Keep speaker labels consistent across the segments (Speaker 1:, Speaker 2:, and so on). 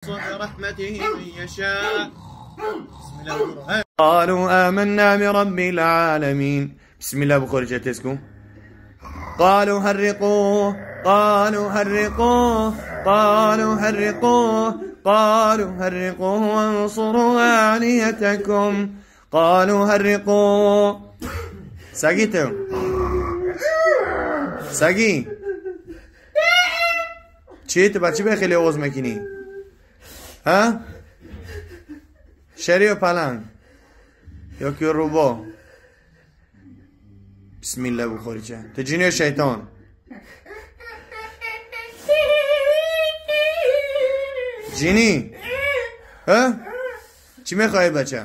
Speaker 1: برحمته من يشاء. بسم الله الرحمن. قالوا آمنا برب العالمين. بسم الله بخوري تسكو. قالوا هرقوه، قالوا هرقوه، قالوا هرقوه، قالوا هرقوه وانصروا آلهتكم. قالوا هرقوه. ساقيتو ساقي چی تو بچه به خیلی آواز میکنی؟ ها؟ شری و پلنگ یا که روبا. بسم الله بخوری چه تو جنی شیطان. جنی ها؟ چی میخوای بچه؟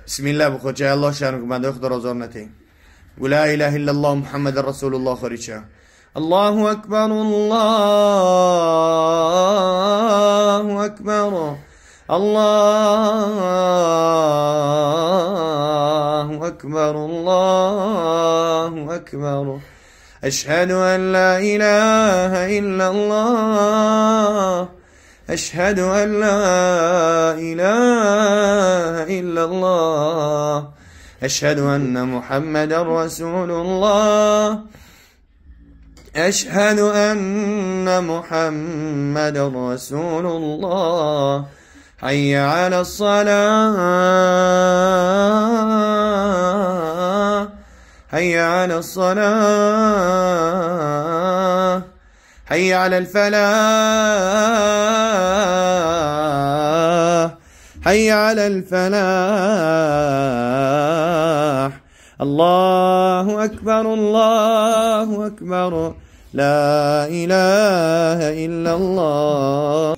Speaker 1: بسم الله بخور چه الله شرم کن بنده خدا رازار نتی. لا اله الا الله محمد رسول الله خوری چه. الله اکبر الله اکبر الله اکبر الله اکبر. اشهد ان لا اله الا الله، اشهد ان لا اله الا الله، اشهد ان محمدا رسول الله، اشهد ان محمدا رسول الله. حي على الصلاة، حي على الصلاة، حي على الفلاح، حي على الفلاح. الله أكبر الله أكبر لا إله إلا الله.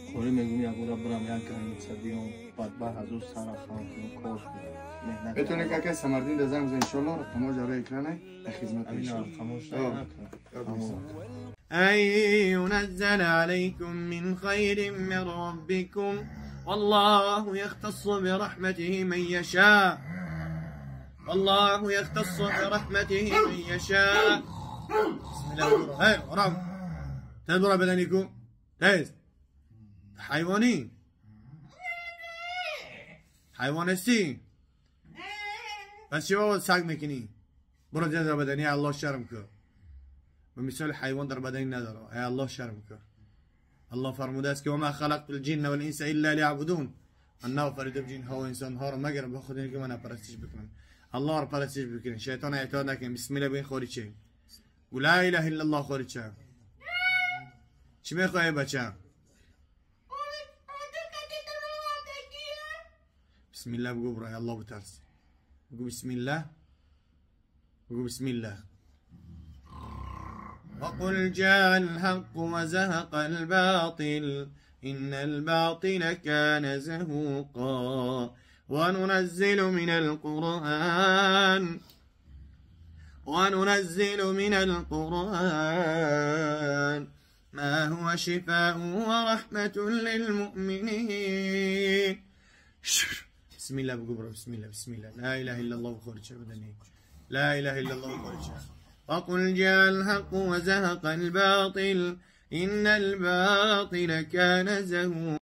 Speaker 2: بتونه که سمردین دزنگ بزن انشالله رقمو جاره اکرانه خدمت
Speaker 1: أن ينزل عليكم من خير من ربكم والله يختص برحمته من يشاء، والله يختص برحمته من يشاء. بسم الله الرحمن الرحيم. تدور بدنكم تيز حيواني حیوان هستی؟ پس چی بابا سگ میکنی؟ برو در بدنی الله شرم کن. و مثال حیوان در بدنی نداره. ای الله شرم کن. الله فرموده است که و ما خلقت الجن والانس الا لیعبدون. من نافریدم جن ها و انسان ها رو مگر به خود اینکه من پرستش بکنن. الله رو پرستش بکنن. شیطان اعتاد نکن. بسم الله بین خوری چه؟ و لا اله الا الله خوری چه؟ چی میخوای بچه؟ بسم الله بگو برای الله بترس. بگو بسم الله، بگو بسم الله. وقل جاء الحق وزهق الباطل إن الباطل كان زهوقا. وننزل من القرآن، وننزل من القرآن ما هو شفاء ورحمة للمؤمنين. بسم الله بگو برو. بسم الله بسم الله. لا اله الا الله بخوري بدني. لا اله الا الله بخوري. وقل جاء الحق وزهق الباطل إن الباطل كان زهوقا.